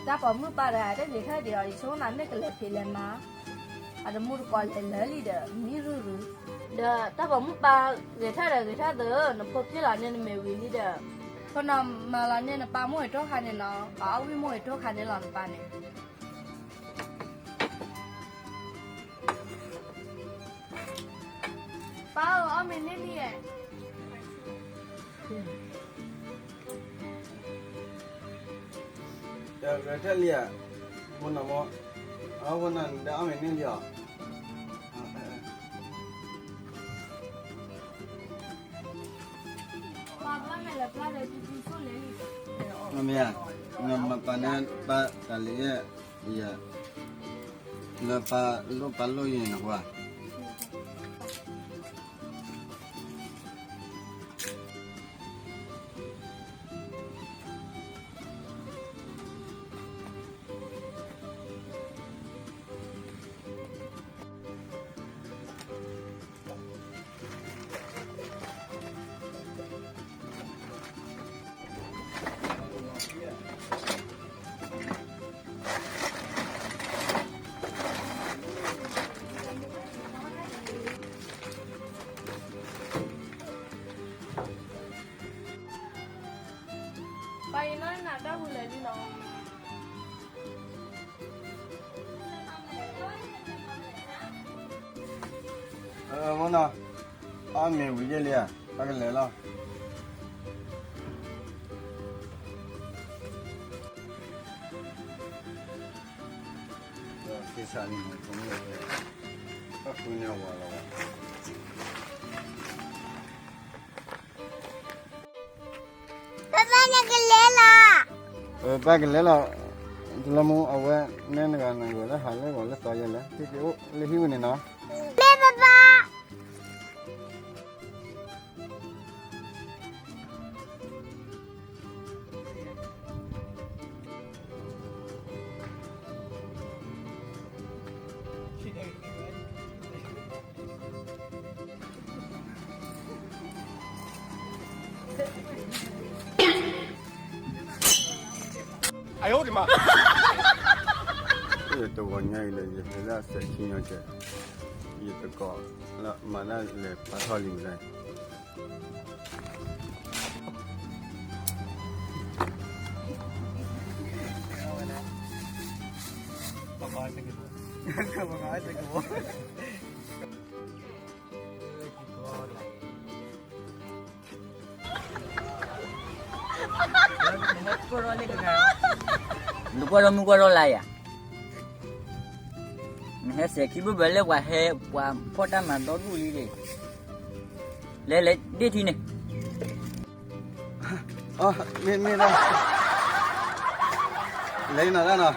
တၢ်ပိာ်မုၣ်ပၢ်တဂၤ တဂ့ၤထၢၣ်ဒံးအီၤ ယဆိကမိၣ်မ့ၢ်ကလဲၤဖံးလဲၤမၤ, အတမူတကိးလဲၤလၢာ်လံဒီး မံရုရု, ဒီးတၢ်ပိာ်မုၣ်ပၢ်ဂဲၤထၢၣ်ဒီးဂဲၤထၢၣ်သၢ, နဖိပျဲၢ်လီၤန့ၣ်နမ့ၢ်ဝံၤလံဒီး, ဖိနီၢ်မၤလီၤန့ၣ်နပၢ်မိၢ်အံၤထိၣ်ခါန့ၣ်နီၤ, အဝံၣ်မိၢ်အံၤထိၣ်ခါန့ၣ်လီၤနပၢ်န့ၣ် ပၢ်ဧၢ အီၣ်မ့ၤန့ၢ်လံဧါ. တဂဲၤထၢၣ်လံဧါ, ဖိနီၢ်မိၢ်, အဖိနီၢ်န့ၣ်ဒီးအီၣ်မ့ၤန့ၢ်လံဧါ. မ့ၢ်ဧါ, နမၤပာ်န့ၢ်ပၢ်တၢ်လံယဲၢ်, ယဲၢ်, လၢပၢ်လိၣ်ပၢ်လိၣ်ယဲၢ်န့ၣ်နကွၢ် ပၢ်အံၤနီၢ်နၤတၢ်ဟူးလဲၤလံနီၤ. မနီၤ, အီၣ်မ့ၤဝံၤယဲၢ်လံဧါ, ပၢ်ကလဲၤလီၤ. က့ၤဆါလံ, ပၢ်ဃုန့ၢ်အဝၤလီၤဝဲ. ပၢ်ပၢ်နကလဲၤလီၤ. ပၢ်ကလဲၤလီၤ, တလီမူအဝဲ, နဲနဂၤနဂၤလၢဟးလၢဂီၤလၢသီယဲၢ်လဲၣ်, ဟံၣ်က့ၤအိၣ်လၢဟံၣ်ဝဲန့ၣ်နီၤ. မ့ၢ်ပၢ်ပၢ် ယတဂီၤညါအံၤဒီး ယဟဲလၢအစဲးခံညီကဲ, ယတကိးလၢမၤတၢ်လဲၤပာ်ထီၣ်လံမတၤ နကွၢ်ထီၣ်မုၢ်ကွၢ်ထီၣ်လါယၤ, နဟဲစဲးခံဘျီဘျီလၢပှၤဟဲပှၤဖီၣ်တၢ်မၤဒီဒူၣ်လံ, လဲၤလဲၤဒ့ၣ်ထံန့ၣ်, မ့ၢ်မ့ၢ်ဒၣ်, လဲၤနီၤဒၣ်နီၤ.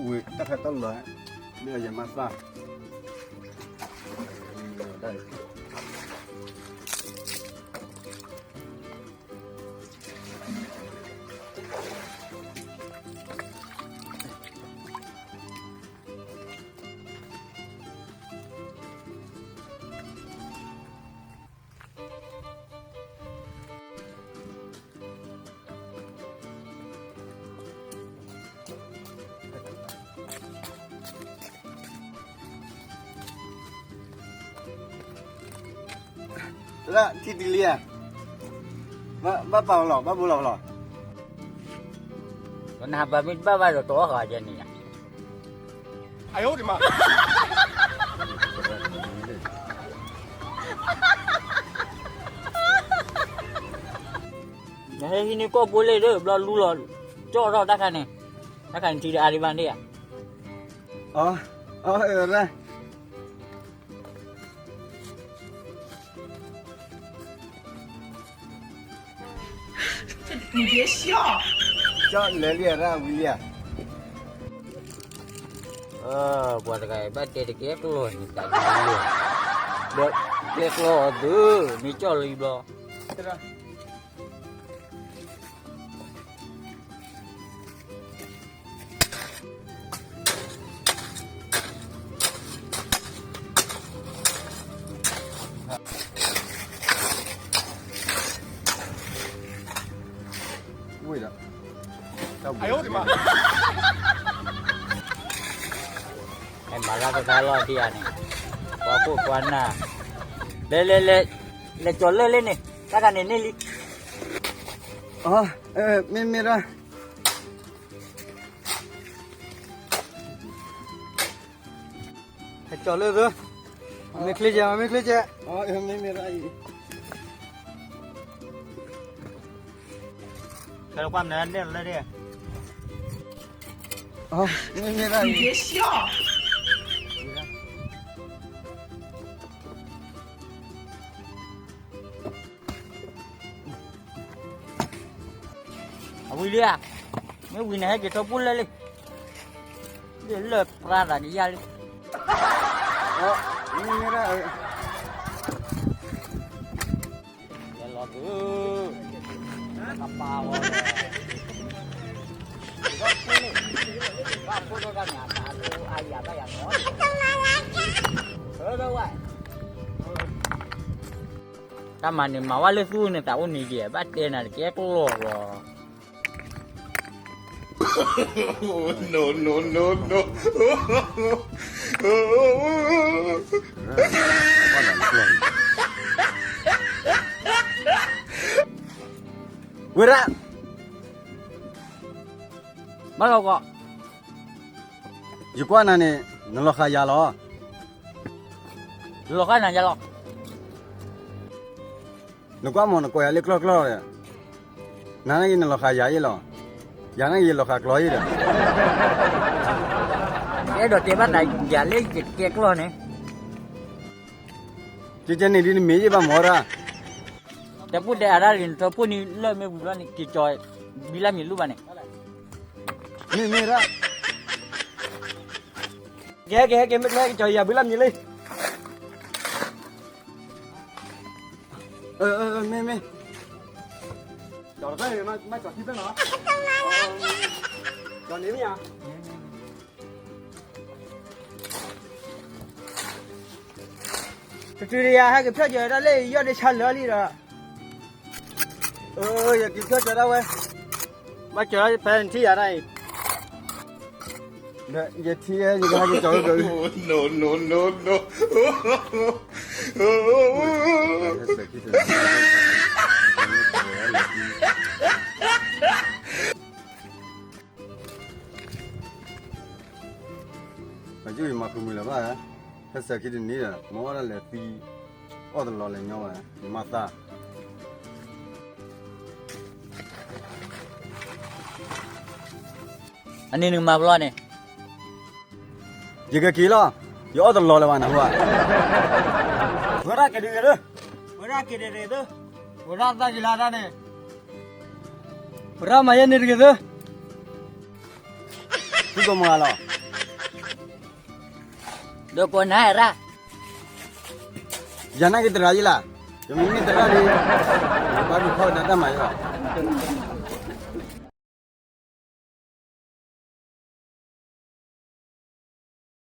ဝ့ၢ်တၢ်ခါတၢ်လီၤ, မ့ၢ်အယမၤသၣ် လၢထံတလံဧါ, ဘၣ်ပာ်လီၤ ဘၣ်ဘိလီၤလီၤ, နဟးပာ်မ့ၢ်တဘၣ်ဘၣ်ဒီးတအီၣ်ဃာ်ယဲန့ၣ်ဧါ. နဟဲဟံးန့ၢ်ကီၢ်ဖိလ့ၣ်ဒီး ဘျီလူလီၤ, ကၠီၣ်ထီၣ်တၢ်ခါန့ၣ်, တၢ်ခါန့ၣ်ထံတအါဒံးဘၣ်န့ၣ်ဧါ. အီ အီ အၢ ရၢ် ကၠီၣ်လဲၤလံဧါ ရၢ်ဝံၤလံဧါ. ပှၤတဂၤအံၤဘၣ်တဲတကဲကျိၤန့ၣ် တၢ်ဒ်လံ, ဒီး ကျဲကျီသု, မ့ၢ်ကၠီၣ်လၢယဘျီ. ဝ့ၢ်ဒီး, မၤလၢပသးလီၤဒံးဧါန့ၣ်, ပှၤခိၣ်ပှၤနၢ်, လဲၤလဲၤလဲၤ, လဲၤကၠီၤလၢလၢန့ၣ်, တၢ်တၢ်န့ၣ်န့ၢ်လံ. မ့ၢ်မ့ၢ်ဒၣ် ဟဲကၠီၤလၢသု, မ့ၢ်ချ့ကဲ, မ့ၢ်ချ့ကဲ, မ့ၢ်မ့ၢ်ဒၣ်အံၤ, ဖဲလၢကွၢ်မနုၤလဲၣ်လဲၣ်, မ့ၢ်မ့ၢ်ဒၣ်အံၤ. အဝံၤလံဧါ, မ့ၢ်ဝံၤန့ၣ်ဟဲက့ၤထီၣ်ပူၤလၢလံ, လၢပြါသးန့ၣ်ယါလံ, မ့ၢ်မ့ၢ်ဒၣ်, ယလီၤသု, ကပာ်ဝဲ, ဘၣ်ဖိဒိၣ်တၢ်မၤတၢ်ဒိၣ်အါယၤဘၣ်ယၤနီၤ, ဝဲ, တၢ်မၤန့ၣ်မၤဝဲလၢသူန့ၣ် သးအိၣ်န့ၣ်ယဲၢ် ဘၣ်တဲနၤတကဲကျီၢ်လီၤ. No, no, no, no. ဝဲဒၣ်, ဘၣ်လီၤကီး, ယကွၢ်နၤန့ၣ် နလီၤဃာ်ယၤလီၤ. လီၤဃာ်နၤယၤလီၤ. နကွၢ်မ့ၢ်နကိးယၤလၢကျီၢ်ကျီၢ်ဒီး, နၤနာ်က့နလီၤဃာ်ယၤအံၤလီၤ. ယၤနာ်က့ယလီၤဃာ်ကျီၢ်အံၤဒီး, ယအဲၣ်ဒိးတဲဘၣ်သးယၤလၢယကဲကျီၢ်န့ၣ်, ကကဲန့ၣ်ဒ်နမ့ၢ်ယဘၣ်မ့ၢ်ဒၣ်, တဲပူၣ်တဲအါဒၣ်လံ နထၢဖှိၣ်န့ၣ်လၢမ့ၢ်ဝံၤဘျီန့ၣ် က့ၤကၠီၤဘံလၢမံၤလူၢ်ဘၣ်န့ၣ်, မ့ၢ်မ့ၢ်ဒၣ်, ကဟဲက့ၤဟဲက့ၤ မ့ၢ်ကဟဲက့ၤကၠီၤယၤဘံလၢမံၤလံ. မ့ၢ်မ့ၢ်, ကၠီၤတဖျၢၣ်န့ၣ် မ့ၢ်ကၠီၤခံဖျၢၣ်နီၤ, ကၠီၤန့ၣ်မ့ၢ်ဧါ, တတုၤတယၤ ဟဲက့ၤဖျၢၣ်ကၠီၤတၢ်လၢယီၢ်ဒ့ဆါလၢာ်လံဒီး, ယက့ၤဖျၢၣ်ကၠီၤဒၣ်ဝဲ, ဘၣ်ကၠီၤဖဲနထံၣ်ယၤတၢ်အံၤ, ယထံၣ်ယကဟဲက့ၤကၠီၤလၢာ်, ပယုၢ်ယမၤဃုာ်မုာ်လၢၤဘၣ်, ဟဲစဲၤခံတနံၤဒီး မ့ၢ်ဝဲဒၣ်လဲၤသံ, အီၣ်တလီၤလဲၤညီဘၣ်, ယမၤသး အန့ၣ်နကမၤပလီၢ်န့ၣ်, ယကက့ၤလီၤ, ယအီၣ်တလီၤလၢၤဘၣ်နဟူဧါ, ဝဲဒၣ်က့ၤတဂ့ၤသု, ဝဲဒၣ်က့ၤတဂ့ၤသု, ဝဲဒၣ်သးက့ၤလၢတၢ်န့ၣ်, ဝဲဒၣ်မၤယဲန့ၣ်တဂ့ၤသု, သုကမၤလီၤ. ဒီးကိးနၤရၣ်, ယၤနာ်က့သရၣ်ယဲလၢ်, ယမ့ၢ်မ့ၢ်သရၣ်ဒီး, ယဘၣ်ဒုးခီၣ်ကဒါတၢ်မၤယဲလီၤ.